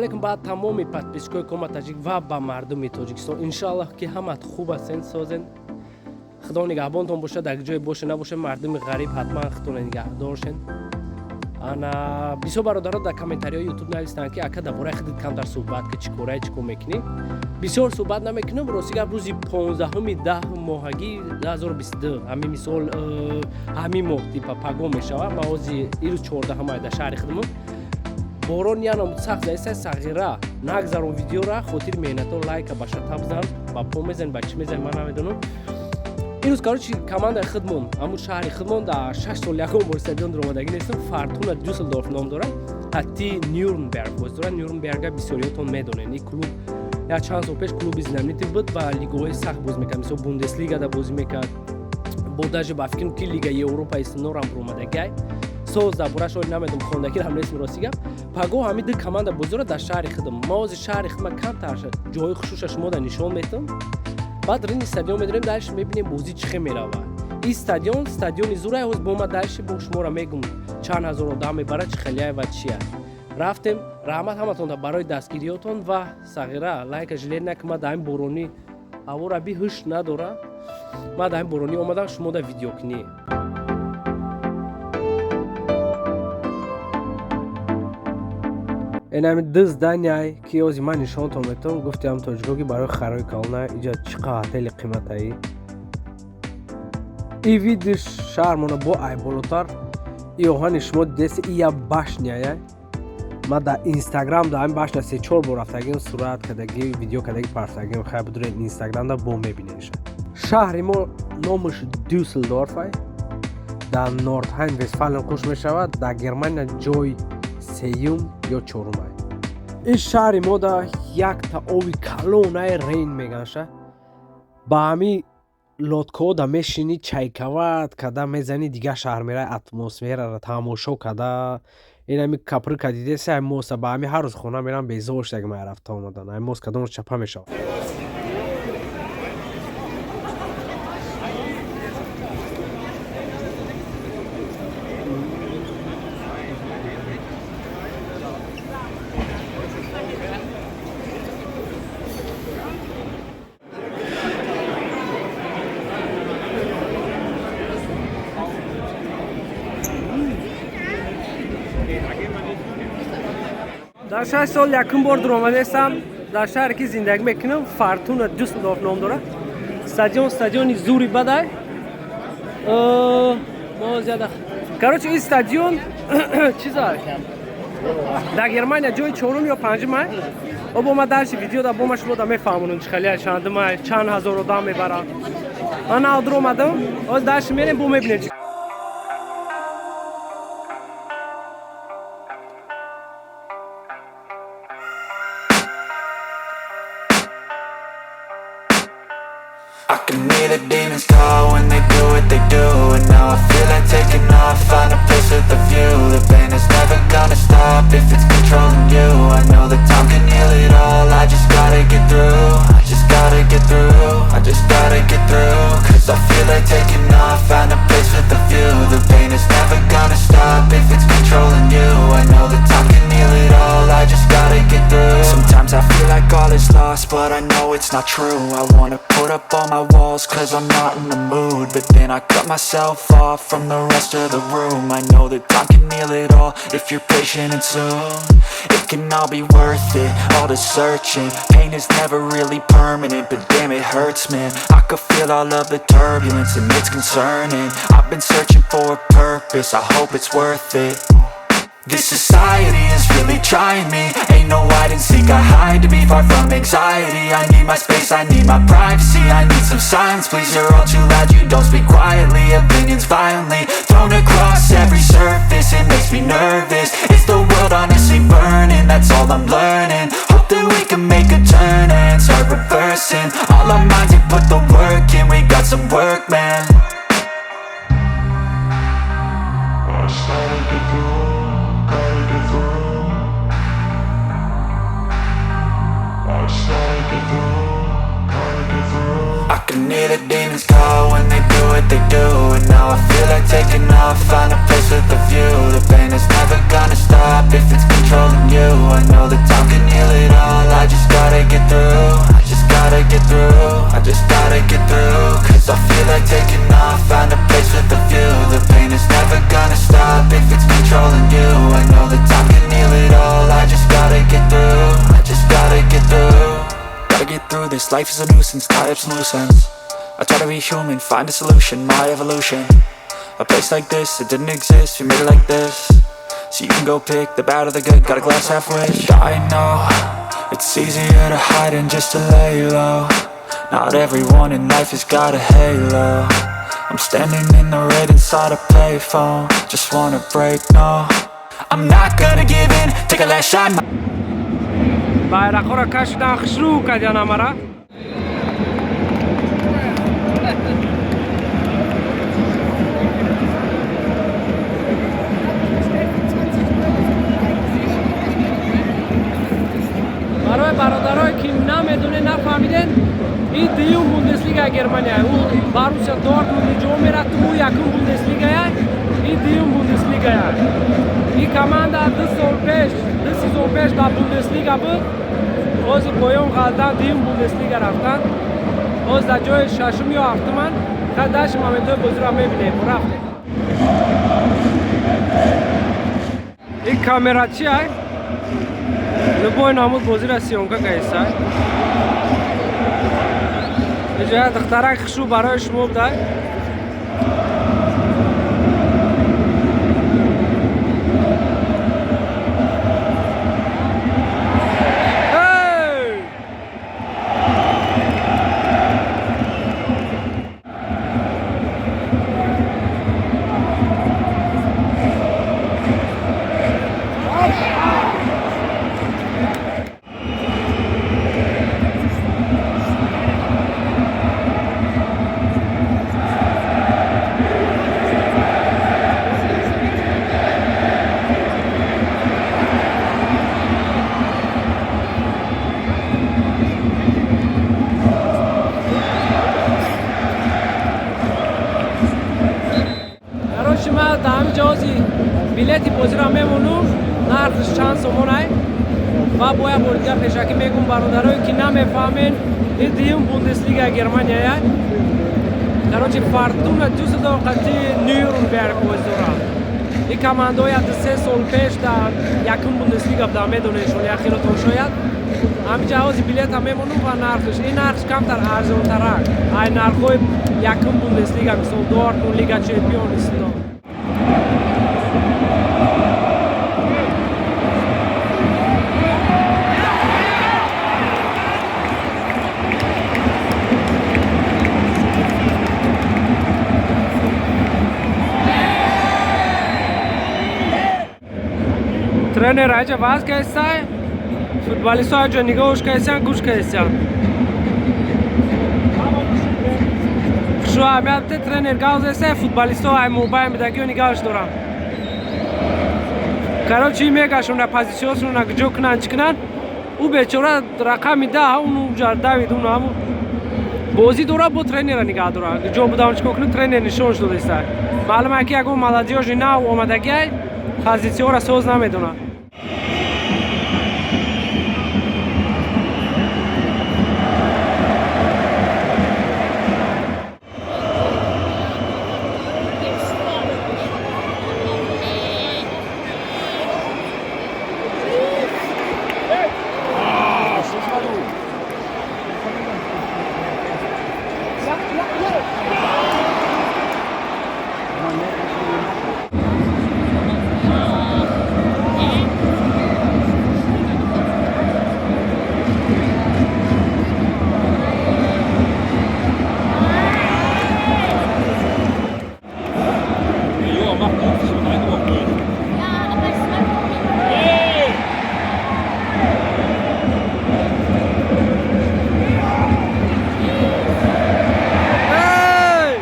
Алейкум ба тамоми подписчикои Кома Таҷик ва ба мардуми Тоҷикистон. Иншоаллоҳ, ки ҳамат хуб ҳастен, созен. Худо нигаҳбонтон бошад, дар ҷое боше набоше, мардуми ғариб ҳатман худтона нигаҳдоршен. Ана бисёр бародаро дар комментариҳои Ютуб навистанд, ки ака, дар бораи худат камтар суҳбат ки, чӣ корае, чӣ кор мекунӣ. Бисёр суҳбат намекунам. Рости гап, рӯзи 15-и 10 моҳагӣ 2022, ҳамин мисол, ҳамин моҳ, типа пагон мешавад. Ма ҳози ирӯз 14-ама дар шаҳри худмон борон янам сахт заиста. Сағира нагзарон видеора, хотири меҳнато лайка ба шата бизан, ба по мезан, ба чӣ мезан, ман намедонам. Ирӯз, короче, командаи худмон, ҳамун шаҳри худмон, дар 6 сол ягон бор стадион дуромадагӣ нестам. Фортуна Дюсселдорф ном дорад, ҳатти Нюрнберг боз дорад. Нюрнберга бисёриётон медонед, ин клуб як чанд сол пеш клуби знаменитый буд ва лигаҳои сахт бозӣ мекард, мисол Бундеслигада бозӣ мекард, бо даже ба фикрам, ки Лига Европа истинорам буромадагай. Соз дар бораш оли намедонам, хондагирам нестм. Рости гап, пагоҳ ҳамин ду команда бозӣ дорад дар шаҳри худам. Ма ҳозир шаҳри худма камтар ҷои хушуша шумо да нишон метам, баъд рини стадион медорем, дальше мебинем, бозӣ чӣ хел меравад. Ин стадион стадиони зурай. Ҳоз бо ма дальше бо шуморо мегум, чанд ҳазор одам мебарад, чӣ хелияй ва чия. Рафтем. Раҳмат ҳаматонда барои дастгириётон ва сағира лайка жалеть накун. Ма дар ҳамин боронӣ, ҳавора би ҳуш надора, ма дар ҳамин боронӣ омадам шумо да видеокунӣ. Инами ду здания, ки ҳози ман нишонтон метавон. Гуфтиам тоҷико, ки барои харои калона иҷа чӣ қадр отели қиматаи. И видиш шаҳрмона бо ай болотар, и оҳани шумо дидеси, и я башняя. Ма дар Инстаграм дар ҳамин башня се чор бор рафтагим, сурат кардагӣ, видео кардагӣ партагим. Хай, бидуред, Инстаграмда бо мебинеша. Шаҳри мо номаш Дюсселдорфай, дар Нордхайн Вестфален қуш мешавад, дар Германия ҷой сеюм ё чорумай. Ин шаҳри мо да якта оби калонае, Рейн меганша. Ба ҳамин лодкаҳо да мешинӣ, чайкават када мезанӣ, дигар шаҳр мерай, атмосфераро тамошо када. Ин ҳами каприка дидеси, ҳами моста. Ба ҳами ҳар рӯз хона мерам, безор шудаги ман рафта омадан. Ҳами мост кадом рӯз чапа мешавад. Дар 6 сол якум бор дуромадестам дар шаҳре, ки зиндагӣ мекунам. Фортуна Дюсселдорф ном дорад. Стадион стадиони зури бадай. Короче, ин стадион чиза дар Германия ҷои чорум ё панҷумай. Обо ма дальше видео да бо ма шумо да мефаҳмонам, чӣ хелия, чандумай, чанд ҳазор одам мебарад. Ман нав дуромадам, ҳоз дальше мерем, бо мебинем. I can hear the demons call when they do what they do. And now I feel like taking off, find a place with a view. The pain is never gonna stop if it's controlling you. I know that time can heal it all, I just gotta get through. I just gotta get through, I just gotta get through. Cause I feel like taking off, find a place with a view. The pain is never gonna stop if it's controlling you. I know that time can heal it all, I just gotta get through. Sometimes I feel like all is lost, but I know it's not true. I wanna put up all my walls cause I'm not in the mood. But then I cut myself off from the rest of the room. I know that time can heal it all if you're patient, and soon it can all be worth it, all the searching. Pain is never really permanent, but damn, it hurts, man. I could feel all of the turbulence and it's concerning. I've been searching for a purpose, I hope it's worth it. This society is really trying me. Ain't no hide and seek, I hide to be far from anxiety. I need my space, I need my privacy, I need some silence please. You're all too loud, you don't speak quietly. Opinions violently thrown across every surface. It makes me nervous, is the world honestly burning? That's all I'm learning. Hope that we can make a turn and start reversing all our minds and put the work in. We got some work, man. I just gotta get through, gotta get through. I just gotta get through, gotta get through. I can hear the demons call when they do what they do. And now I feel like taking off, find a place with a view. The pain is never gonna stop if it's controlling you. I know that time can heal stop if it's controlling you. I know that time can heal it all, I just gotta get through. I just gotta get through. Gotta get through this, life is a nuisance, tie up some loose ends. I try to be human, find a solution, my evolution. A place like this, it didn't exist, we made it like this. So you can go pick the bad or the good, got a glass halfway. I know, it's easier to hide than just to lay low. Not everyone in life has got a halo. I'm standing in the red inside a payphone. Just wanna break, no I'm not gonna give in, take a last shot. Байрақҳоро кашидан, хушрӯ кардян амара. Барои бародарое ки намедоне, нафаҳмиден, ин дуюм Бундеслигаи Германия. Ӯ Боруссия Дортмунд ҷо мерафт, ӯ якум Бундеслигая, ин дуюм Бундеслигая. Ин команда 2 сол пеш, 2 сезон пеш дар Бундеслига буд, ҳозир поён ғалтан, дуюм Бундеслига рафтан, ҳозир дар ҷои шашум ё ҳафтуман. Даши моментҳои бозиро мебинем. Рафтем. Ин камера чи ай? Любой намуд бозиро съёмка кардисай. Иҷоя духтарак хушрӯ барои шумо будай. Эй! Короче, ман дар ҳамин ҷоҳози билети бозиро мемонум, нархш чанд сомонай. Ва бо як бори дигар пешакӣ мегӯм, бародарое ки намефаҳмен, ин дуюм Бундеслигаи Германияя. Короче, Фортуна Дюссельдорф қати Нюрнберг бозӣ дорад. Ин командаҳоя 2-3 сол пеш дар якум Бундеслига буда, медонедшон, яхелотон шояд. Ҳамин ҷаҳози билета мемонум ва нархш, ин нархш камтар арзонтарак ай нархҳои якум Бундеслига, мисол Дортмунд, Лига Чемпион исто. Тренер аҷа ваз кайсай, футболистҳо аҷа нигоҳуш кайсян, гӯш кайсян. Хушу аҳамият, тренер гав зесай, футболистҳо ай мобайл медагиё нигоҳуш доранд. Короче, мегашона позитсияшона, ҷо кунанд, чӣ кунанд. Ӯ бечора рақами 10 он уҷа давид, он ҳамун бозӣ дора, бо тренера нигаҳ дора. Ҷо будам, чикор кунем, тренер нишонш додеста. Маълум ки ягон молодёжи нав омадагиай, позитсияҳоро соз намедонад. Joa, mach gut, ich bin eine Woche durch. Ja, aber es läuft doch nicht. Эй!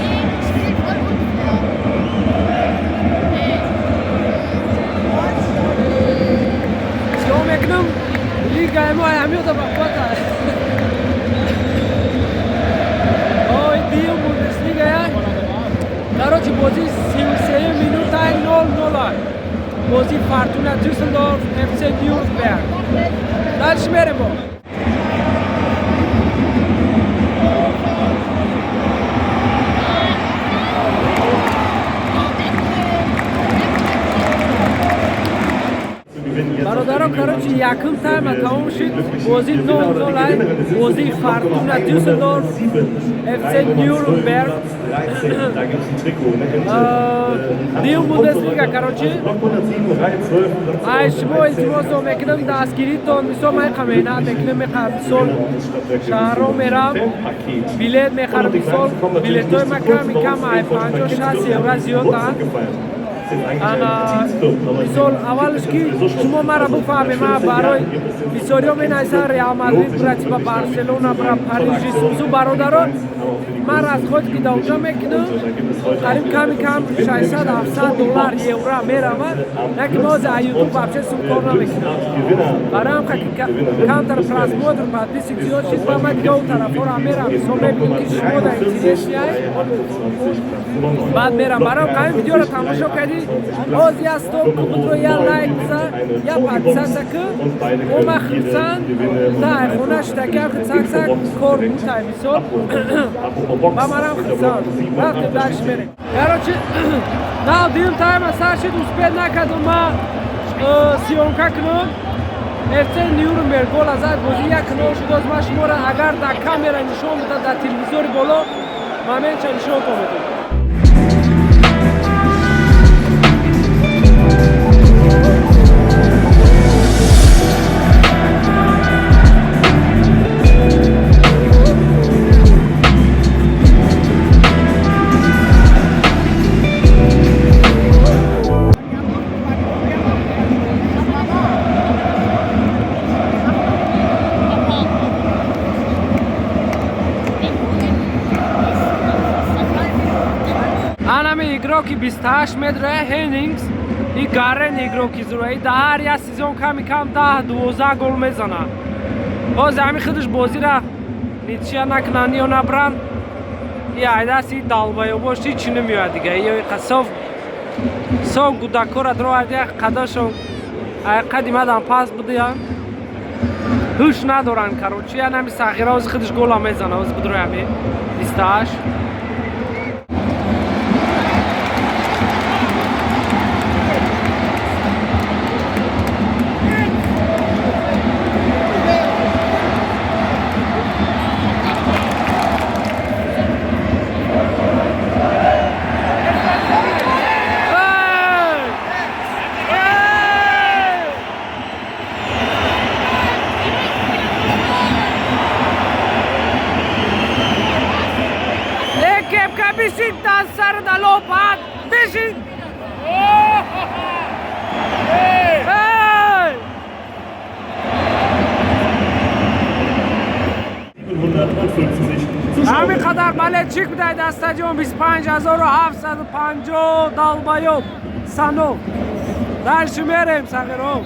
Nee, die spielen voll unfair. Nee. Чико мекунам? Лигаи мо аҳамиёта ба қуввата. Ой, дуюм Бундеслигая. Короче, бозӣ 33 минутай, 0-0. Бозӣ Фортуна Дюссельдорф, ФЦ Нюрнберг. Дальше мерем бо. Короче, якум тайма тамом шуд. Бозӣ 0-0 ай. Бозии Фортуна Дюссельдорф, ФЦ Нюрнберг. Дюм Бундеслига, короче. Ай, шумо илтимосо мекунам дастгиритон. Мисол, ман иқа меҳнат мекунам, иқа мисол шаҳрҳо мерам, билет мехарам, мисол билетҳои ман ками кам ай 50-60 евро зиёданд. Ана, мисол, аввалш ки шумо мара буфаҳмед, ман барои бисёриҳо менависанд Реал Мадрид бира, типа Барселона бира, Парижи сузу. Бародарон, ман расход ки даоҷа мекунам, қариб ками кам 600-700 доллар, евро меравад. На ки мо ҳозир Ютуб вообще сум кор намекунам. Барои ҳам камтар просмотр, подписчик зиёд шид ва ман дига он тарафҳоро мерам, мисол, мебинем ки шумо да интересный ай, баъд мерам. Барои ҳамин видеоро тамошо кардӣ, ҳоз я стоп ку, я лайк биза, я подписаться ку. Ома хурсанд да хона шудакам, сак сак кор бутай, мисол, ва манам хурсанд. Рафтем, дальше мерем. Короче, нав дуюм тайма сар шид, успеть накардум ма съёмка кунам. ФЦ Нюрнберг гола зад, бозӣ 1-0 шуд. Оз ман шуморо агар дар камера нишон бидад, дар телевизори боло моментша нишонтон медиҳам. Анами игроки 28 метра Хеннингс и гарен игроки зура. И дар ҳар як сезон ками кам 10-12 гол мезана. Ҳозир ҳами худаш бозира ничья накунанд ё набранд. И айдаси долбоёбош ҳичи намеояд дига. Ё иқа сов сов гудакора дроад, як қадашон ай қади мадам пас будаянд. Ҳуш надоранд, короче. Я нами сағира ҳозир худаш гола мезана, ҳозир бидрои ҳами 28. Ey! Ey! Ey, кепка бишин, дар сар далопат бишин. Ey! 750 Ҳамин қадар болельщик будай дар стадион, 25 750 долбоёб саноб. Дальше мерем, сағиров.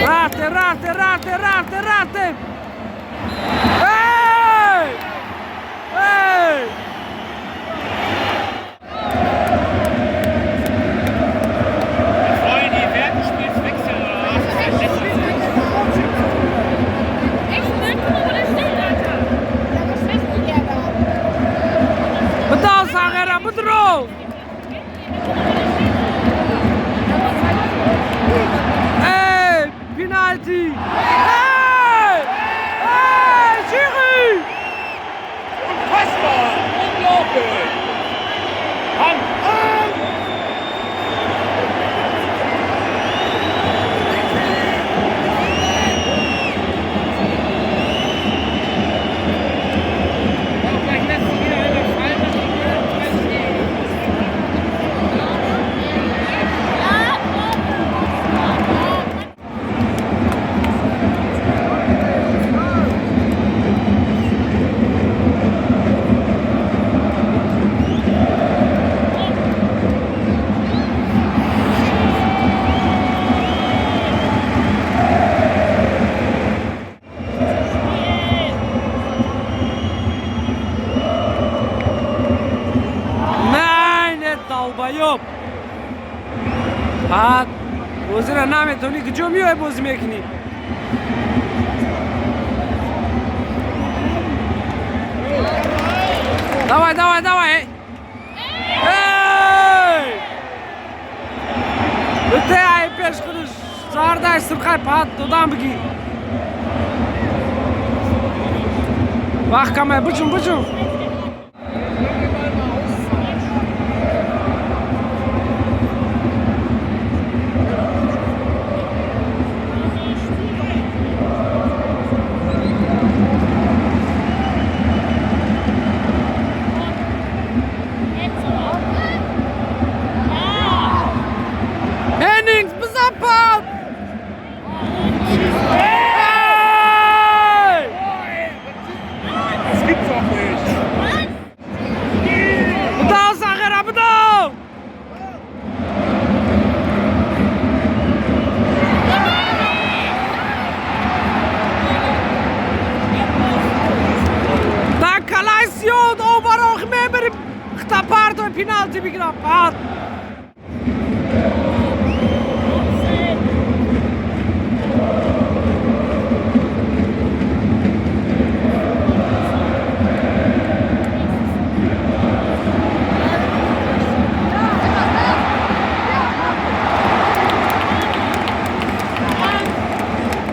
Рафте, рафте, рафте, рафте, рафте. Эй! Эй! Wollen die während des Spiels wechseln oder was? Das ist ja Echt blöd, guck mal, wo der steht, Alter. Ja, das wissen die ja da. Бидав, сағира, бидро. Эй, пенальти! Эй! Эй, Schiri! Unfassbar! Unglaublich! Hand! Hand! Vielleicht lässt sich wieder einer fallen, dann kriegt er 30. Ja, komm. Nein, долбоёб! Баъд бозиро наметонӣ, куҷо меои бозӣ мекунӣ? Давай, давай, давай! Эй! Бите ай пеш худаш. Зардай сурхай пат додам бигир. Вақт камай, биҷум, биҷум. Hennings, бизан пат! Ey! Das gibt's doch nicht! Бидав, сағира, бидав! Да калай сиёд обарох мебари хтапартой пеналти бигирам пат.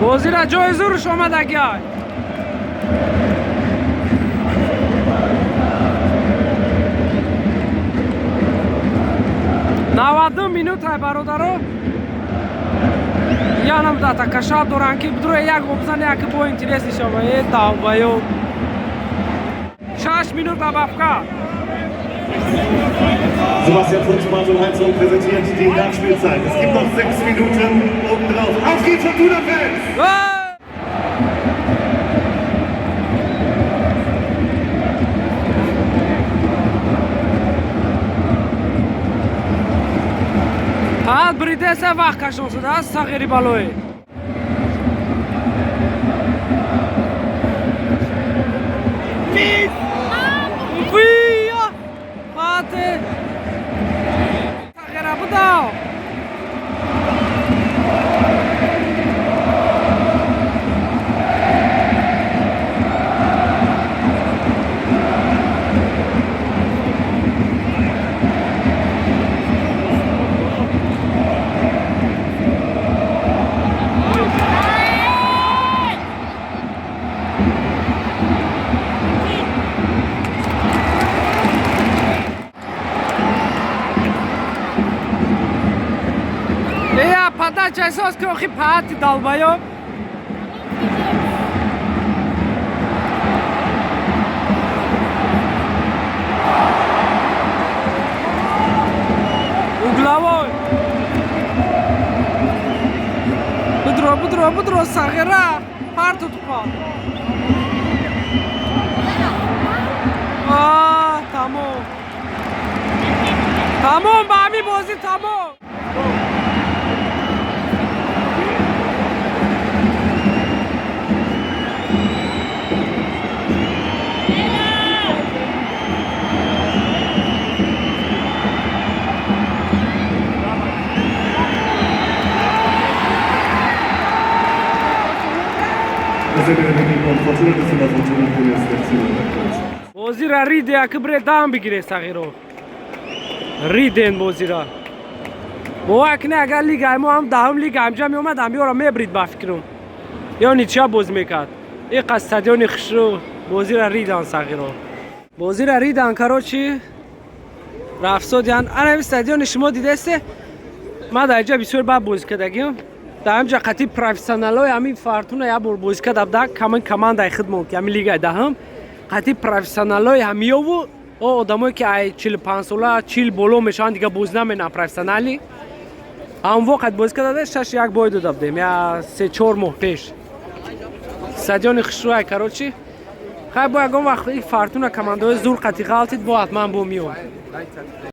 Бозира ҷои зурш омадагиай. 90 минутай, бародаро. Янам дата кашаб доранд, ки бидро як обзан, як бо интерес шава. Э, долбоёб. 6 минут добавка. Sebastian Fuchs, Martin Heinz präsentiert die Nachspielzeit. Es gibt noch 6 Minuten obendrauf. Auf geht's, Fortuna Fans! Эй! Ҳад бридеса вақт кашон шудааст, сағири балои. Вия! Пате! Сағира, бидав! Ия, подача эҳсос ки охи паати, долбоёб. Угловой. Бидро, бидро, бидро, сағира. Парту тупа. А, тамом. Тамом, ба ҳамин бозӣ тамом. Das sind der Begegnung Fortuna Düsseldorf und Fortuna Köln FC. Бозира риде, аки бре дам бигире, сағиро. Риден бозира. Бовар кунед, агар лигаи мо ҳам даҳум лига ҳамҷа меомад, ҳамёро мебрид, ба фикрам. Ё ничья боз мекард. Иқа стадиони хушрӯ бозира ридан, сағиро. Бозира ридан, короче, рафсодиян. Ана ин стадиони шумо дидесте? Ман дар инҷа бисёр бад бозӣ кардагим. Дар ҳамҷа қатъи профессионалои ҳамин Фортуна як бор бозӣ кардам, да камин командаи худмон, ки ҳамин лигаи даҳум, қатъи профессионалои ҳамиёву о одамое, ки ай 45 сола, 40 боло мешаванд, дига бозӣ наменанд профессионалӣ. Ҳамон воқеат бозӣ карда, 6-1 бой дода будем я 3-4 моҳ пеш. Стадиони хушрӯай, короче. Хай, бо ягон вақт Фортуна командаҳои зур қатъи ғалтид, бо ҳатман бо миём.